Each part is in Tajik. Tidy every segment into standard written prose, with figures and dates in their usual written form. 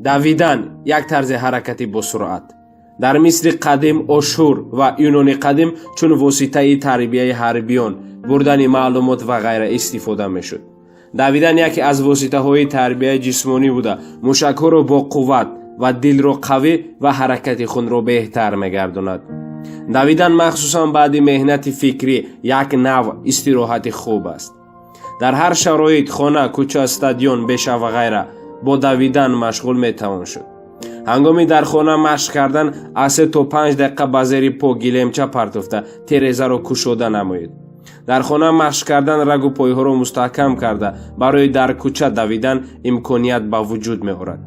Давидан як тарзи ҳаракати босуръат. Дар Мисри қадим, Ошур ва Юнони қадим чун воситаи тарбияи ҳарбиён, бурдани маълумот ва ғайра истифода мешуд. Давидан яке аз воситаҳои тарбияи ҷисмонӣ буда, мушакҳоро бо қувват ва дилро қавӣ ва ҳаракати хунро беҳтар мегардонад. Давидан, махсусан баъди меҳнати фикрӣ, як нав истироҳати хуб аст. Дар ҳар шароит: хона, кӯча, стадион, беша ва ғайра бо давидан машғул метавон шуд. Ҳангоми дар хона машқ кардан аз 3 то 5 дақиқа ба зери по гилемча партофта, терезаро кушода намоед. Дар хона машқ кардан рагу пойҳоро мустаҳкам карда, барои дар кӯча давидан имконият ба вуҷуд меорад.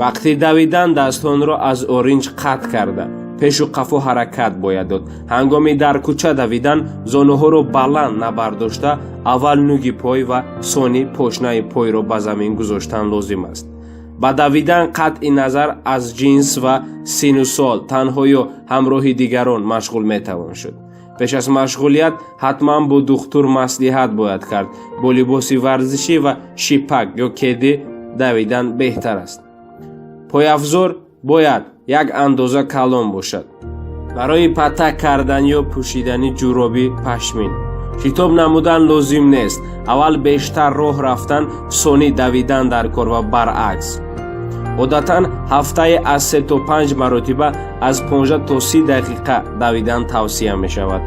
Вақти давидан дастонро аз оринҷ қатъ карда, пешу қафо ҳаракат бояд дод. Ҳангоми дар кӯча давидан зонуҳоро баланд набардошта, аввал нуги пой ва сони пошнаи пойро ба замин гузоштан лозим аст. Ба давидан қатъи назар аз ҷинс ва сину сол, танҳо ё ҳамроҳи дигарон машғул метавон шуд. Пеш аз машғулият ҳатман бо духтур маслиҳат бояд кард. Бо либоси варзишӣ ва шипак ё кеди давидан беҳтар аст. Пойафзор бояд як андоза калон бошад. Барои патак кардан ё пӯшидани ҷуроби пашмин шитоб намудан лозим нест. Аввал бештар роҳ рафтан, сони давидан дар кор ва баръакс. Одатан ҳафтае аз 3 то 5 маротиба аз 15 то 30 дақиқа давидан тавсия мешавад.